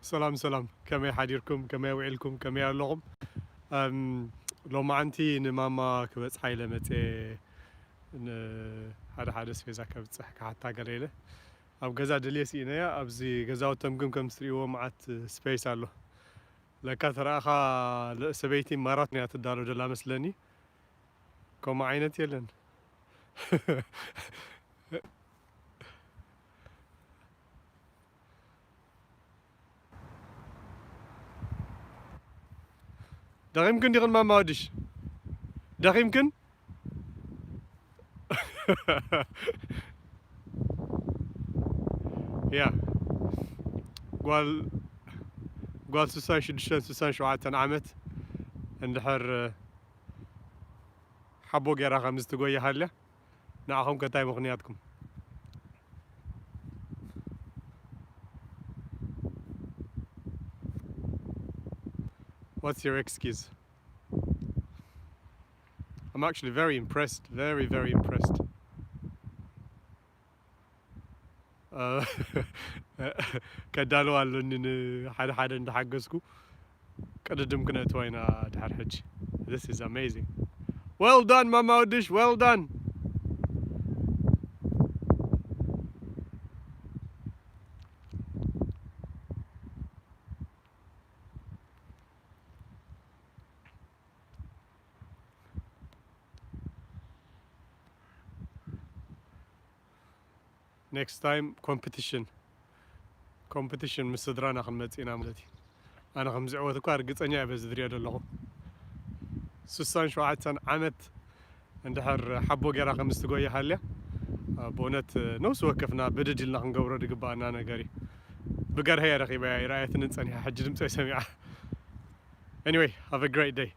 ሰላም ሰላም፣ ከመይ ሓዲርኩም? ከመይ ውዒልኩም? ከመይ ኣለኹም? እም፣ ሎማዓንቲ ንማማ ክበጽሓ ኢለ መጽየ፣ ንሓደ ሓደ ስፔዛ ከብጽሕ ክሓታ ገለ ኢለ ኣብ ገዛ ደልየ ስኢነያ። ኣብዚ ገዛውቶም ግን ከም ትሪእዎ መዓት ስፔስ ኣሎ። ለካ ተረኣኻ ለ-፣ ሰበይቲ ማራቶን እያ ትዳሎ ደላ መስለኒ። ከምኡ ዓይነት የለን። ደኺምክን ዲኽን ማማ ወድሽ? ደኺምክን? ያ። ጓል፣ ጓል ስሳን ሽዱሽተን ስሳን ሸውዓተን ዓመት እንድሕር ሓቦ ጌራ ከም ዝትጎይ ይሃልያ። ንዓኹም ከ እንታይ ምኽንያትኩም? What's your excuse? I'm actually very impressed, very, very impressed. Uh, ከዳልው ኣለኒ ንሓደ ሓደ እንዳሓገዝኩ ቅድድም ክነእትዋ ኢና ድሓር ሕጂ። This is amazing. Well done, ማማ ወድሽ, well done. Next time competition, competition ምስ ስድራና ክንመጽእ ኢና ማለት እዩ። ኣነ ከም ዝዕወት እኳ ርግጸኛ እየ፣ በዚ ዝሪኦ ዘለኹ። ስሳን ሸውዓተን ዓመት እንድሕር ሓቦ ጌራ ከም ዝትጎይ ይሃልያ። ብእውነት ነብሲ ወከፍና ብድድ ኢልና ክንገብሮ ዝግባኣና ነገር እዩ። ብገርሀ እየ ረኺበያ፣ ይረኣየትንን ጸኒሓ፣ ሕጂ ድምጸይ ሰሚዓ። Anyway, have a great day.